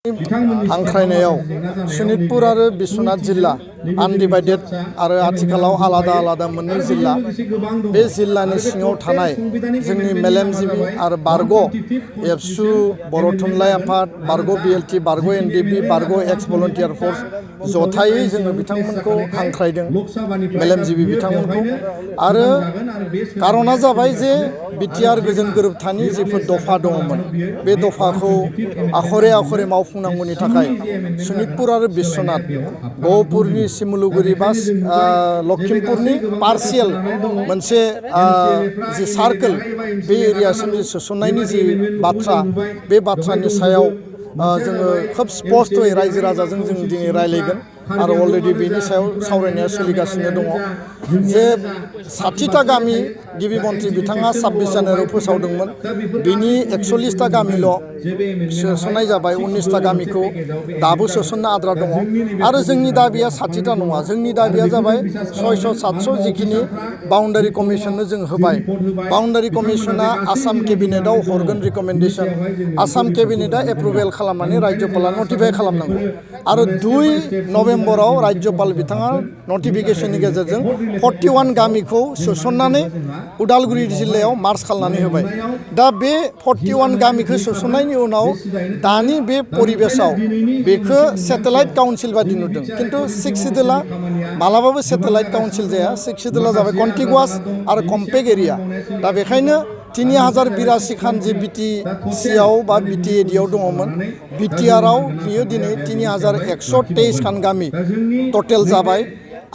हांख्रायनायाव सनितपुर आरो बिश्वनाथ जिल्ला आनडिभाइडेड आरो आथिखालाव आलादा आलादा मोननै जिल्ला बे जिल्लानि सिङाव थानाय जोंनि मेलेमजिबि आरो बारग' एबसु बर' थुनलाइ आफाद बारग' बिएलटि बारग' एनडिएफबि बारग' एक्स भलन्टियार फर्स जथायै जोङो बिथांमोनखौ हांख्रायदों मेलेमजिबि बिथांमोनखौ आरो कारना जाबाय जे बिटिआर गोजोन गोरोबथानि जिफोर दफा दङमोन बे दफाखौ आखरे आखरे मावफुंनांगौनि थाखाय सनितपुर आरो बिश्वनाथ गहपुरनि सिमुलुगुरि बा लखिमपुरनि पार्शियेल मोनसे जि सार्कोल बे एरियासिम सोसननायनि जि बाथ्रा बे बाथ्रानि सायाव जोङो खोब स्पष्टयै रायजो राजाजों जों दिनै रायलायगोन आरो अलरेडि बेनि सायाव सावरायनाया सोलिगासिनो दङ जे 60टा गामि गिबि मन्थ्रि बिथाङा 26 जानुवारियाव फोसावदोंमोन बिनि 41टा गामिल' सोसननाय जाबाय 19टा गामिखौ दाबो सोसननो आद्रा दङ आरो जोंनि दाबिया 60टा नङा जोंनि दाबिया जाबाय 600 700 जिखिनि बाउन्डारि कमिसननो जों होबाय बाउन्डारि कमिसना आसाम केबिनेटआव हरगोन रिकमेन्डेसन आसाम केबिनेटआ एप्रुभेल खालामनानै राज्यपाला नटिफाइ खालामनांगौ आरो 2 नभेम्बराव राज्यपाल बिथाङा नटिफिकेशननि गेजेरजों 41 गामिखौ सोसननानै उदालगुरि जिल्लायाव मार्च खालामनानै होबाय दा बे 41 गामिखौ सोसननायनि उनाव दानि बे परिबेसाव बेखौ सेटेलाइट काउन्सिल बादि नुदों किन्तु 6 सिडुला मालाबाबो सेटेलाइट काउन्सिल जाया 6 सिडुला जाबाय कन्टिगुवास आरो कम्पेक्ट एरिया दा बेखायनो 3082 खान जे बिटिसिआव बा बिटिएडिआव दङमोन बिटिआरआव बियो दिनै 3123 खान गामि टटेल जाबाय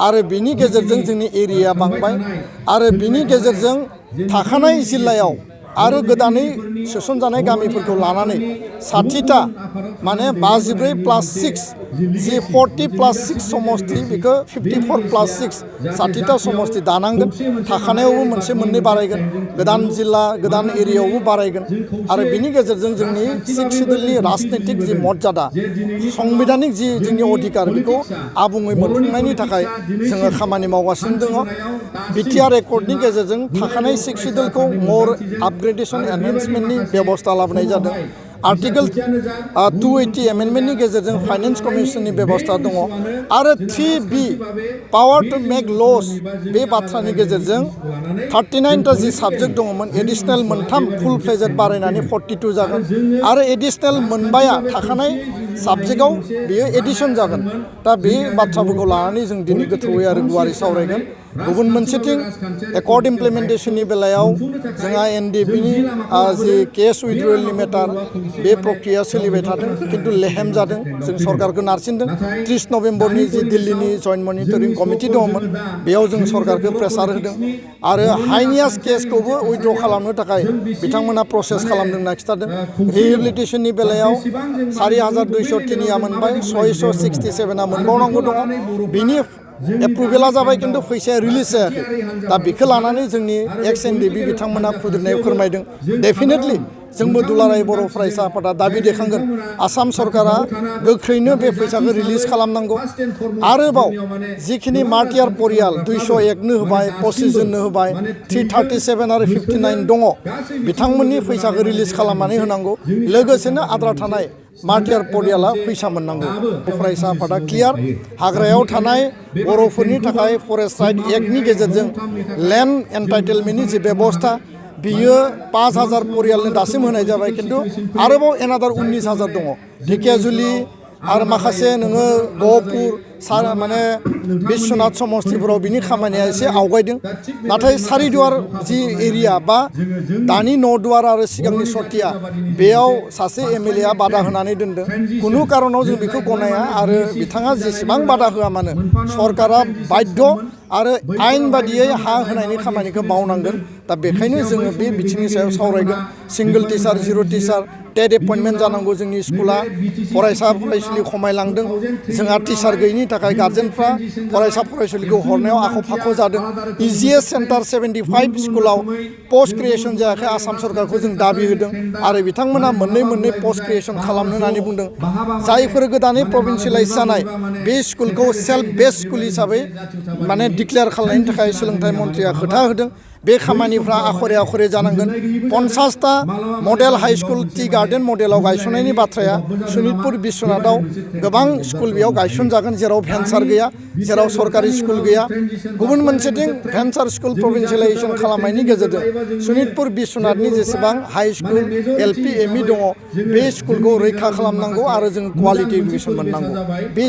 आरो बिनि गेजेरजों जोंनि एरिया बांबाय आरो बिनि गेजेरजों थाखानाय जिल्लायाव आरो गोदानै सोसनजानाय गामिफोरखौ लानानै 60टा माने 54 + 6 जि 40 + 6 समष्टि बेखौ 54 + 6 60टा समष्टि दानांगोन थाखानायावबो मोनसे मोननै बारायगोन गोदान जिल्ला गोदान एरियायावबो बारायगोन आरो बिनि गेजेरजों जोंनि 6 सिडुलनि राजनैतिक जि मर्यादा संबिधानिक जि जोंनि अधिकार बेखौ आबुङै मोनफुंनायनि थाखाय जोङो खामानि मावगासिनो दङ बिटिआर एकर्डनि गेजेरजों थाखानाय 6 सिडुलखौ मर अपग्रेडेशन एनहेन्समेन्टनि बेबस्था लाबोनाय जादों आर्टिकल 280 एमेन्डमेन्टनि गेजेरजों फाइनेन्स कमिसननि बेबस्था दङ आरो 3B पावार टु मेक लस बे बाथ्रानि गेजेरजों 39टा जि साबजेक्ट दङमोन एडिशनेल मोनथाम फुल फ्लेजेड बारायनानै 42 जागोन आरो एडिशनेल मोनबाया थाखानाय साबजेक्टआव बेयो एडिशन जागोन दा बे बाथ्राफोरखौ लानानै जों दिनै गोथौयै आरो गुवारै सावरायगोन गुबुन मोनसेथिं एकर्ड इमप्लिमेन्टेशननि बेलायाव जोंहा एनडिएफबिनि जि केस उइथड्रयेलनि मेटार बे प्रक्रिया सोलिबाय थादों किन्तु लेहेम जादों जों सरकारखौ नारसिनदों 30 नभेम्बरनि जि दिल्लीनि जइन्ट मनिटरिं कमिटि दङमोन बेयाव जों सरकारखौ प्रेसार होदों आरो हाइनियास केसखौबो उइथड्र खालामनो थाखाय बिथांमोना प्रसेस खालामदों होनना खिथादों रिहेबिलिटेसननि बेलायाव 4203 मोनबाय 667 मोनबावनांगौ दङ बिनि एप्रुभेला जाबाय किन्तु फैसाया रिलिज जायाखै दा बेखौ लानानै जोंनि एक्स एनडिएफबि बिथांमोना खुद्रिनायाव फोरमायदों डेफिनेटलि जोंबो दुलाराय बर' फरायसा आफादा दाबि दैखांगोन आसाम सरकारा गोख्रैनो बे फैसाखौ रिलिज खालामनांगौ आरोबाव जिखिनि मार्टियार परियाल 201 नो होबाय 25 जननो होबाय 337 आरो 59 दङ बिथांमोननि फैसाखौ रिलिज खालामनानै होनांगौ लोगोसेनो आद्रा थानाय मार्टियार परियाला फैसा मोननांगौ फरायसा आफादा क्लियार हाग्रायाव थानाय बर'फोरनि थाखाय फरेस्ट राइट एक्टनि गेजेरजों लेन्ड एन्टाइटेलमेन्टनि जि बेबस्था बियो 5000 परियालनो दासिम होनाय जाबाय किन्तु आरोबाव एनादार 19000 दङ ढेकियाजुलि आरो माखासे नोङो गहपुर माने बिश्वनाथ समष्टिफोराव बिनि खामानिया एसे आवगायदों नाथाय सारिदुवार जि एरिया बा दानि न'दुवार आरो सिगांनि सतिया बेयाव सासे एमएलएआ बादा होनानै दोनदों कुनु कारनाव जों बेखौ गनाया आरो बिथाङा जेसेबां बादा होआ मानो सरकारा बाध्य आरो आइन बादियै हा होनायनि खामानिखौ मावनांगोन दा बेखायनो जोङो बे बिथिंनि सायाव सावरायगोन सिंगल टिचार जिर' टिचार टेट एपइन्टमेन्ट जानांगौ जोंनि स्कुला फरायसा फरायसुलि खमायलांदों जोंहा टिचार गैयिनि थाखाय गार्जेनफ्रा फरायसा फरायसुलिखौ हरनायाव आख' फाख' जादों इजिएस सेन्टार 75 स्कुलाव पस्ट क्रिएसन जायाखै आसाम सरकारखौ जों दाबि होदों आरो बिथांमोना मोननै पस्ट क्रिएसन खालामनो होननानै बुंदों जायफोर गोदानै प्रभिन्सियेलाइज जानाय बे स्कुलखौ सेल्फ बेस्ड स्कुल हिसाबै माने डिक्लेयार खालामनायनि थाखाय सोलोंथाइ मन्थ्रिया खोथा होदों बे खामानिफ्रा आखरे आखरे जानांगोन 50टा model high school tea garden मडेलाव गायसननायनि बाथ्राया सनितपुर बिश्वनाथाव गोबां स्कुल बेयाव गायसनजागोन जेराव भेन्सार गैया जेराव सरकारि स्कुल गैया गुबुन मोनसेथिं भेन्सार स्कुल प्रभिन्सियेलाइजेसन खालामनायनि गेजेरजों सनितपुर बिश्वनाथनि जेसेबां हाई स्कुल एलपि एमइ दङ बे स्कुलखौ रैखा खालामनांगौ आरो जों क्वालिटि एडुकेसन मोननांगौ बे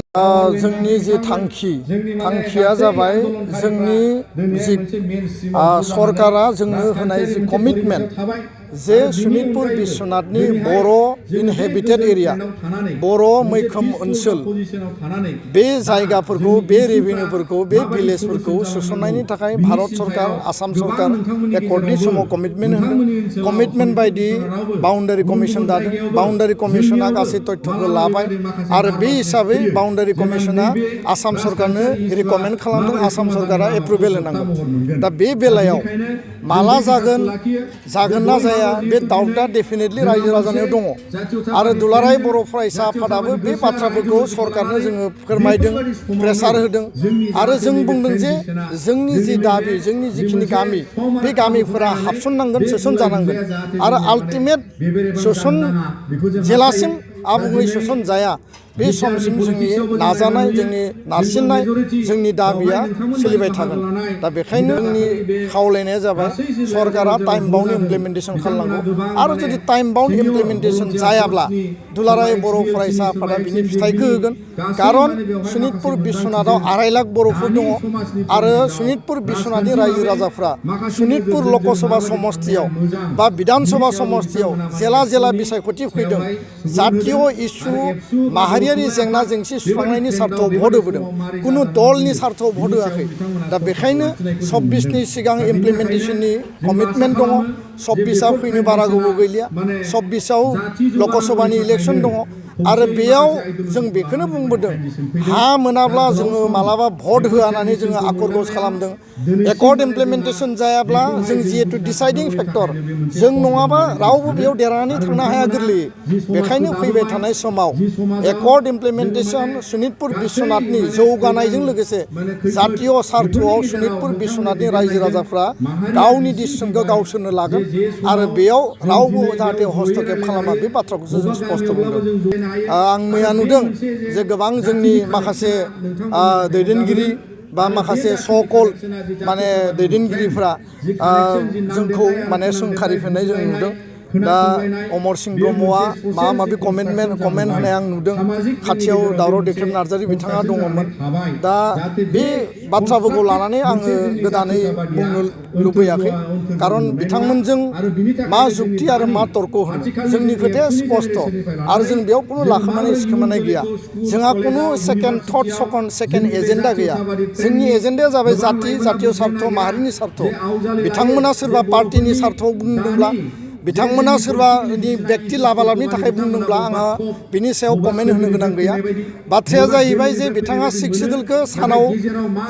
जोंनि जि थांखिया जाबाय जोंनि जि सरकारा जोंनो होनाय जि कमिटमेन्ट जे सनितपुर बिश्वनाथनि बर' इनहेबिटेड एरिया बर' मैखोम ओनसोल बे जायगाफोरखौ बे रेभिनिउफोरखौ बे भिलेजफोरखौ सोसननायनि थाखाय भारत सरकार आसाम सरकार एकर्डनि समाव कमिटमेन्ट होदों कमिटमेन्ट बायदि बाउन्डारि कमिसन दादों बाउन्डारि कमिसना गासै तथ्यखौ लाबाय आरो बे हिसाबै बाउन्डारि कमिसना आसाम सरकारनो रिकमेन्ड खालामदों आसाम सरकारा एप्रुभेल होनांगौ दा बे बेलायाव माला जागोन ना जाया बे डाउटआ डेफिनेटलि रायजो राजानियाव दङ आरो दुलाराय बर' फरायसा आफादाबो बे बाथ्राफोरखौ सरकारनो जोङो फोरमायदों प्रेसार होदों आरो जों बुंदों जे जोंनि जि दाबि जोंनि जिखिनि गामि बे गामिफोरा हाबसननांगोन सोसनजानांगोन आरो आल्टिमेट सोसन जेलासिम आबुङै सोसन जाया बे समसिम जोंनि नाजानाय जोंनि नारसिननाय जोंनि दाबिया सोलिबाय थागोन दा बेखायनो जोंनि खावलायनाया जाबाय सरकारा टाइम बाउन्ड इमप्लिमेन्टेसन खालामनांगौ आरो जुदि टाइम बाउन्ड इमप्लिमेन्टेसन जायाब्ला दुलाराय बर' फरायसा आफादा बिनि फिथाइखौ होगोन कारन सनितपुर बिश्वनाथाव 2.5 लाख बर'फोर दङ आरो सनितपुर बिश्वनाथनि रायजो राजाफ्रा सनितपुर लकसभा समस्तियाव बा बिधान सभा समस्तियाव जेला बिसायख'थि फैदों जातीय इस्यु माहारियारि जेंना जेंसि सुस्रांनायनि सार्थआव भट होबोदों कुनु दलनि सार्थआव भट होआखै दा बेखायनो 26नि सिगां इमप्लिमेन्टेसननि कमिटमेन्ट दङ 26आ फैनो बारा गोबाव गैलिया 26आव लकसभानि इलेक्सन दङ आरो बेयाव जों बेखौनो बुंबोदों हा मोनाब्ला जोङो मालाबा भट होआ होननानै जोङो आकरगस खालामदों एकर्ड इमप्लिमेन्टेसन जायाब्ला जों जिहेतु डिसाइडिं फेक्टर जों नङाबा रावबो बेयाव देरहानानै थांनो हाया गोरलैयै बेखायनो फैबाय थानाय समाव एकर्ड इमप्लिमेन्टेसन सनितपुर बिश्वनाथनि जौगानायजों लोगोसे जातीय सार्थआव सनितपुर बिश्वनाथनि रायजो राजाफ्रा गावनि डिसिसनखौ गावसोरनो लागोन आरो बेयाव रावबो जाहाथे हस्तक्षेप खालामा बे बाथ्राखौसो जों स्पष्ट बुंदों आं मैया नुदों जे गोबां जोंनि माखासे दैदेनगिरि बा माखासे सकल माने दैदेनगिरिफ्रा जोंखौ माने सोंखारिफिननाय जों नुदों दा अमर सिंह ब्रह्मआ माबा माबि कमेन्ट होनाय आं नुदों खाथियाव दावराव देख्रेब नार्जारि बिथाङा दङमोन दा बे बाथ्राफोरखौ लानानै आङो गोदानै बुंनो लुबैयाखै कारन बिथांमोनजों मा जुक्ति आरो मा तर्क होनो जोंनि खोथाया स्पष्ट आरो जों बेयाव कुनु लाखोमानाय सिखोमानाय गैया जोंहा कुनु सेकेन्ड थट सेकेन्ड एजेन्डा गैया जोंनि एजेन्डाया जाबाय जातीय सार्थ माहारिनि सार्थ बिथांमोना सोरबा पार्टिनि सार्थआव बुंदोंब्ला बिथांमोना सोरबानि व्यक्ति लाबालाबनि थाखाय बुंदोंब्ला आंहा बिनि सायाव कमेन्ट होनो गोनां गैया बाथ्राया जाहैबाय जे बिथाङा 6 सिडुलखौ सानाव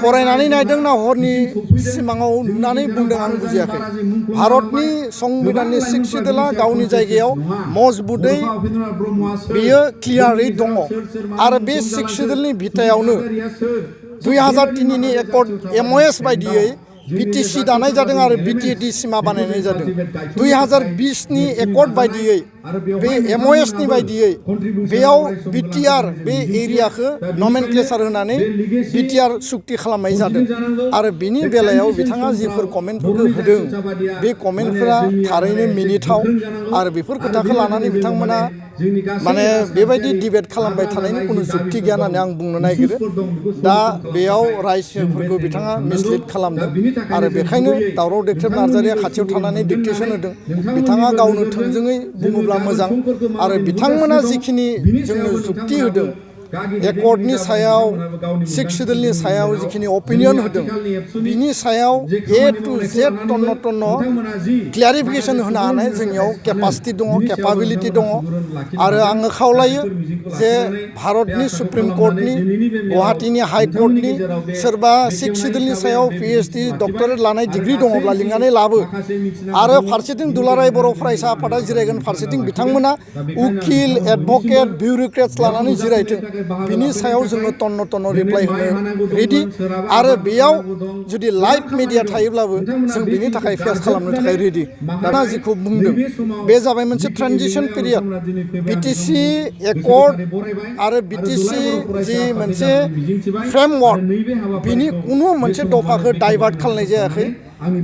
फरायनानै नायदों ना हरनि सिमाङाव नुनानै बुंदों आं बुजियाखै भारतनि संबिधाननि 6 सिडुला गावनि जायगायाव मजबुतै बेयो क्लियारै दङ आरो बे 6 सिडुलनि बिथायावनो 2003नि एकर्ड MOS बायदियै BTC दानाय जादों आरो BTAD सिमा बानायनाय जादों 2020नि एकर्ड बायदियै बे MOS नि बायदियै बेयाव BTR बे एरियाखौ नमेनक्लेचार होनानै BTR सुक्ति खालामनाय जादों आरो बिनि बेलायाव बिथाङा जिफोर कमेन्टफोरखौ होदों बे कमेन्टफोरा थारैनो मिनिथाव आरो बेफोर खोथाखौ लानानै बिथांमोना माने बेबायदि डिबेट खालामबाय थानायनि कुनु जुक्ति गैया होननानै आं बुंनो नागिरो दा बेयाव रायजोफोरखौ बिथाङा मिसलिड खालामदों आरो बेखायनो दावराव देख्रेब नार्जारिया खाथियाव थानानै डिक्टेसन होदों बिथाङा गावनो थोंजोङै बुङोब्ला मोजां आरो बिथांमोना जिखिनि जोंनो जुक्ति होदों एकर्डनि सायाव 6 सिडुलनि सायाव जिखिनि अपिनियन होदों बिनि सायाव A to Z टन्न क्लियारिफिकेसन होनो हानाय जोंनियाव केपासिटि दङ केपाबिलिटि दङ आरो आङो खावलायो जे भारतनि सुप्रिम कर्टनि गुवाहाटीनि हाई कर्टनि सोरबा 6 सिडुलनि सायाव PhD डक्टरेट लानाय डिग्री दङब्ला लिंनानै लाबो आरो फारसेथिं दुलाराय बर' फरायसा आफादा जिरायगोन फारसेथिं बिथांमोना उकिल एडभकेट बिउरोक्रेट्स लानानै जिरायथों बिनि सायाव जोङो टन्न टन्न रिप्लाइ होनो रेडि आरो बेयाव जुदि लाइभ मिडिया थायोब्लाबो जों बिनि थाखाय फेस खालामनो थाखाय रेडि दाना जिखौ बुंदों बे जाबाय मोनसे ट्रानजिशन पिरियड बिटिसि एकर्ड आरो बिटिसि जि मोनसे फ्रेमवर्क बिनि कुनु मोनसे दफाखौ डाइभार्ट खालामनाय जायाखै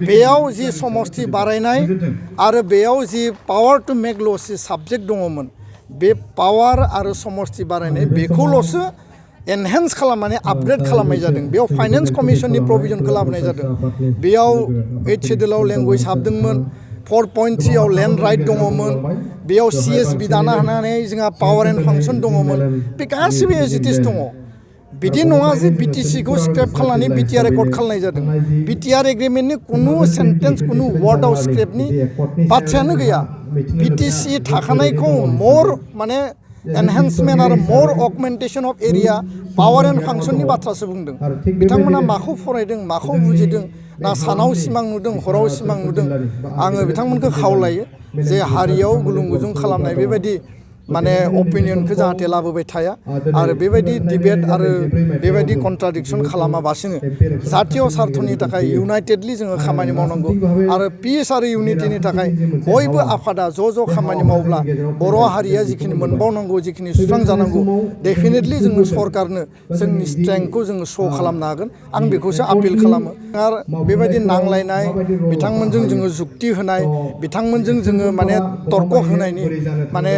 बेयाव जि समष्टि बारायनाय आरो बेयाव जि पावार टु मेक ल'स जि साबजेक्ट दङमोन बे पावार आरो समष्टि बारायनाय बेखौल'सो एनहेन्स खालामनानै आपग्रेड खालामनाय जादों बेयाव फाइनेन्स कमिसननि प्रभिजनखौ लाबोनाय जादों बेयाव 8 शेड्युलाव लेंगुवेज हाबदोंमोन 4.3 आव लेन्ड राइट दङमोन बेयाव CSB दाना होनानै जोंहा पावार एन्ड फांसन दङमोन बे गासिबो एज इट इज दङ बिदि नङा जे बिटिसिखौ स्क्रेप खालामनानै बिटिआर रेकर्ड खालामनाय जादों बिटिआर एग्रिमेन्टनि कुनु सेन्टेन्स कुनु वार्डआव स्क्रेपनि बाथ्रायानो गैया बिटिसि थाखानायखौ मर माने एनहेन्समेन्ट आरो मर अगमेन्टेशन अफ एरिया पावार एन्ड फांसननि बाथ्रासो बुंदों बिथांमोना माखौ फरायदों माखौ बुजिदों ना सानाव सिमां नुदों हराव सिमां नुदों आङो बिथांमोनखौ खावलायो जे हारियाव गुलुं गुजुं खालामनाय बेबायदि माने अपिनियनखौ जाहाथे लाबोबाय थाया आरो बेबायदि डिबेट आरो बेबायदि कन्ट्राडिक्सन खालामाबासिनो जातीय स्वार्थनि थाखाय इउनाइटेडलि जोङो खामानि मावनांगौ आरो पिस आरो इउनिटिनि थाखाय बयबो आफादा ज' खामानि मावब्ला बर' हारिया जिखिनि मोनबावनांगौ जिखिनि सुस्रांजानांगौ डेफिनेटलि जोङो सरकारनो जोंनि स्ट्रेंथखौ जोङो श' खालामनो हागोन आं बेखौसो आपिल खालामो आरो बेबायदि नांलायनाय बिथांमोनजों जोङो जुक्ति होनाय बिथांमोनजों जोङो माने तर्क होनायनि माने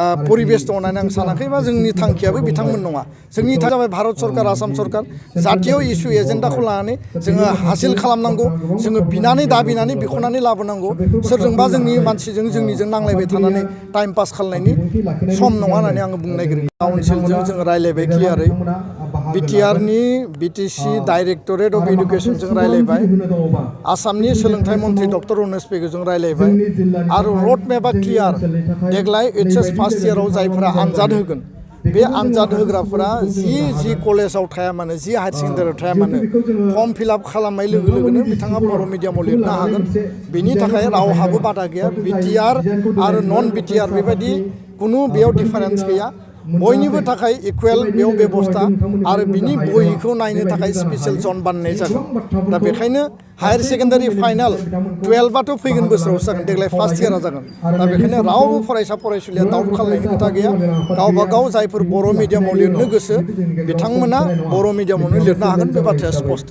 परिबेस दं होननानै आं सानाखैबा जोंनि थांखियाबो बिथांमोन नङा जोंनि थांखिया जाबाय भारत सरकार आसाम सरकार जातीय इस्यु एजेन्डाखौ लानानै जोङो हासिल खालामनांगौ जोङो बिनानै दाबिनानै बिख'नानै लाबोनांगौ सोरजोंबा जोंनि मानसिजों जोंनिजों नांलायबाय थानानै टाइम पास खालामनायनि सम नङा होननानै आङो बुंनो नागिरो काउन्सिलजों जोङो रायलायबाय क्लियारै बिटिआरनि बिटिसि डाइरेक्टरेट अफ इडुकेसनजों रायलायबाय आसामनि सोलोंथाइ मन्थ्रि डक्टर उमेश पेगुजों रायलायबाय आरो रड मेपआ क्लियार देग्लाय HS फार्स्ट इयाराव जायफोरा आनजाद होगोन बे आनजाद होग्राफोरा जि कलेजाव थाया मानो जि हायार सेकेन्डारियाव थाया मानो फर्म फिलआप खालामनाय लोगो लोगोनो बिथाङा बर' मिडियामाव लिरनो हागोन बेनि थाखाय रावहाबो बादा गैया बिटिआर आरो नन बिटिआर बेबायदि कुनु बेयाव डिफारेन्स गैया बयनिबो थाखाय इकुवेल बेयाव बेबस्था आरो बिनि बहिखौ नायनो थाखाय स्पेसियेल जन बानायनाय जागोन दा बेखायनो हायार सेकेन्डारि फाइनाल 12आथ' फैगोन बोसोरावसो जागोन देग्लाय फार्स्ट इयारा जागोन दा बेखायनो रावबो फरायसा फरायसुलिया दाउट खालामनायनि खोथा गैया गावबा गाव जायफोर बर' मिडियामाव लिरनो गोसो बिथांमोना बर' मिडियामावनो लिरनो हागोन बे बाथ्राया स्पष्ट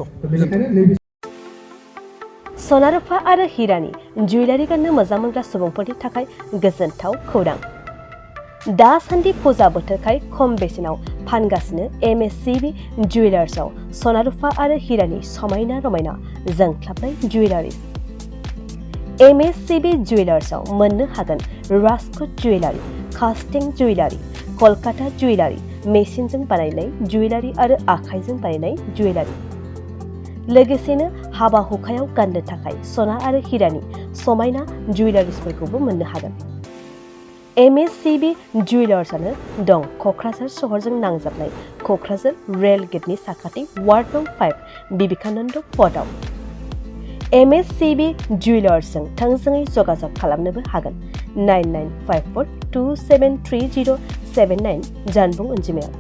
सना रुफा आरो हिरानि जुवेलारि गाननो मोजां मोनग्रा सुबुंफोरनि थाखाय गोजोनथाव खौरां दासान्दि फुजा बोथोरखाय खम बेसेनाव फानगासिनो MSCB जुवेलार्सआव सना रुफा आरो हिरानि समायना रमायना जोंख्लाबनाय जुवेलारिज MSCB जुवेलार्सआव मोननो हागोन राजकोट जुवेलारि कास्टिं जुवेलारि कलकाता जुवेलारि मेसिनजों बानायनाय जुवेलारि आरो आखाइजों बानायनाय जुवेलारि लोगोसेनो हाबा हुखायाव गाननो थाखाय सना आरो हिरानि समायना जुवेलारिसफोरखौबो मोननो हागोन MSCB जुवेलार्सआनो दं क'क्राझार सहरजों नांजाबनाय क'क्राझार रेल गेटनि साखाथि वार्ड नं 5 बिबेकानन्द फर्टआव MSCB जुवेलार्सजों थोंजोङै जगाजग खालामनोबो हागोन 9954273079 जानबुं अनजिमायाव